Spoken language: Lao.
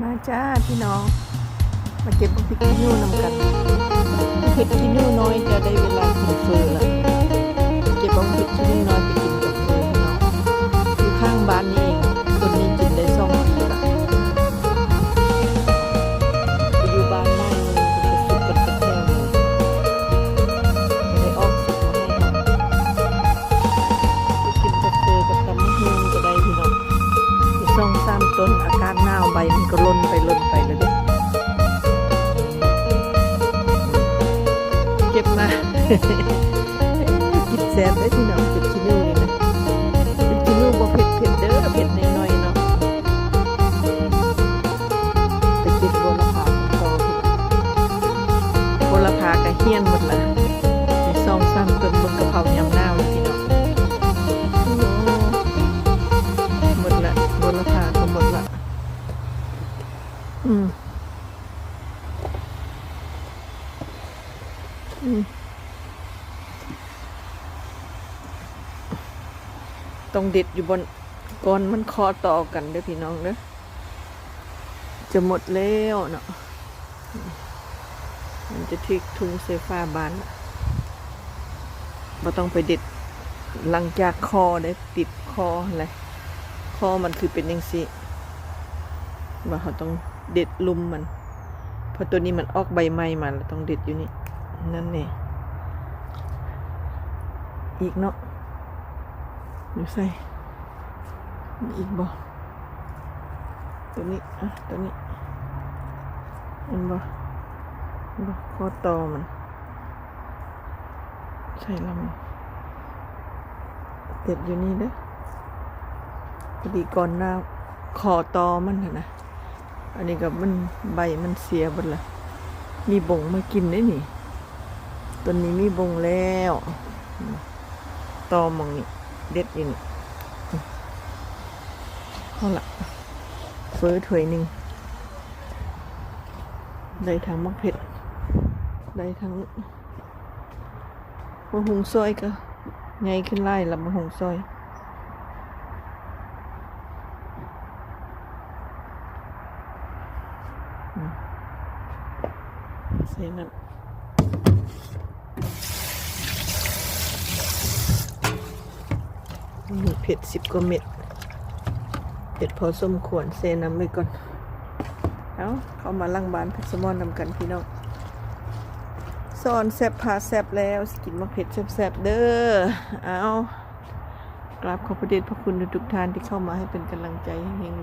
ມາຈ້າພີ່ນ້ອງ ມາເກັບບັກພິກຂີ້ໜູນຳກັນ. ເຜັດຂີ້ໜູນ້ອຍຈະໄດ້ເວລາກິນເຝີລະ. ເກັບບັກພິກຂີ້ໜູນ້ອຍໄປກິນກັບເຝີພີ່ນ້ອງ. ຢູ່ຂ້າງບ້ານນີ້ເອງ ຕົ້ນນີ້ກິນໄດ້ສອງປີລະ. ໄປຢູ່ບ້ານໃໝ່ ເພິ່ນກະສຸກກັນເບິດແຖວເລີຍ. ໄດ້ອອກສຸກມາໃຫ້ເຮົາ ໄປກິນກັບເຝີກັບຕຳບັກຫຸ່ງກະໄດ້ພີ່ນ້ອງ. ອີກສອງສາມຕົ້ນ ອາກາດໜາວໃບມັນກະຫຼົ່ນໄປຫຼົ່ນໄປແລ້ວເດ້. ເກັບມາ ກິນແຊບເດ້ພີ່ນ້ອງ ເກັບຂີ້ໜູນີ້ນະ. ເປັນຂີ້ໜູບໍ່ເຜັດເຜັດເດີ້ ເຜັດໜ້ອຍໆເນາະ. ໄປເກັບບົວລະພາຕໍ່ພີ່ນ້ອງ. ບົວລະພາກະຫ້ຽນໝົດລະ. ມີສອງສາມຕົ້ນ ເບິ່ງກະເພົາຍາມໜາວນີ້ພີ່ນ້ອງ. ໂອ້ ໝົດລະ ບົວລະພາກະໝົດລະ. ອືມ ອືມ ຕ້ອງເດັດຢູ່ບ່ອນ ກ່ອນມັນເຄາະຕໍ່ກັນເດີ້ພີ່ນ້ອງເດີ້. ຈະໝົດແລ້ວເນາະ ມັນຈະຖືກທຸ່ງໃສ່ຝາບ້ານລະ. ບໍ່ຕ້ອງໄປເດັດຫຼັງຈາກຄໍໄດ້ ຕິດຄໍຫັ້ນແຫຼະ. ຄໍມັນຄືເປັນຈັ່ງຊີ້ ວ່າເຮົາຕ້ອງເດັດລຸ່ມມັນ ເພາະໂຕນີ້ມັນອອກໃບໃໝ່ມາລະ ຕ້ອງເດັດຢູ່ນີ້. ນັ້ນແນ່ ອີກເນາະ ຢູ່ໃສ ມີອີກບໍ່? ໂຕນີ້ ອະ ໂຕນີ້ ເຫັນບໍ່? ເຫັນບໍ່? ຂໍ້ຕໍ່ມັນ ໃສ່ລຳ ຕິດຢູ່ນີ້ເດີ້. ພໍດີກ່ອນໜ້າ ຂໍ້ຕໍ່ມັນຫັ້ນນະ. ອັນນີ້ກະມັນ ໃບມັນເສຍເບິດລະ. ມີບົງມາກິນເດ້ນີ້. ຕົ້ນນີ້ມີບົງແລ້ວ. ຕໍ່ໝ່ອງນີ້ ເດັດຢູ່ນີ້. ເອົາລະ ເຝີຖ້ວຍໜຶ່ງ ໄດ້ທັງໝາກເຜັດ ໄດ້ທັງ ບັກຫຸ່ງຊອຍກະໃຫຍ່ຂຶ້ນຫຼາຍລະ ບັກຫຸ່ງຊອຍ. ອືມ ໃສ່ນ້ຳ ມີເຜັດສິບກວ່າເມັດ ເຜັດພໍສົມຄວນ ແຊ່ນ້ຳໄວ້ກ່ອນ. ເອົາ ເຂົ້າມາຫຼັງບ້ານເພັດສະໝອນນຳກັນພີ່ນ້ອງ. ສອນແຊບພາແຊບແລ້ວ ຊິກິນໝາກເຜັດແຊບໆເດີ້. ເອົາ ກາບຂອບພະເດດພະຄຸນທຸກໆທ່ານທີ່ເຂົ້າມາໃຫ້ເປັນກຳລັງໃຈ ເຮັງໆ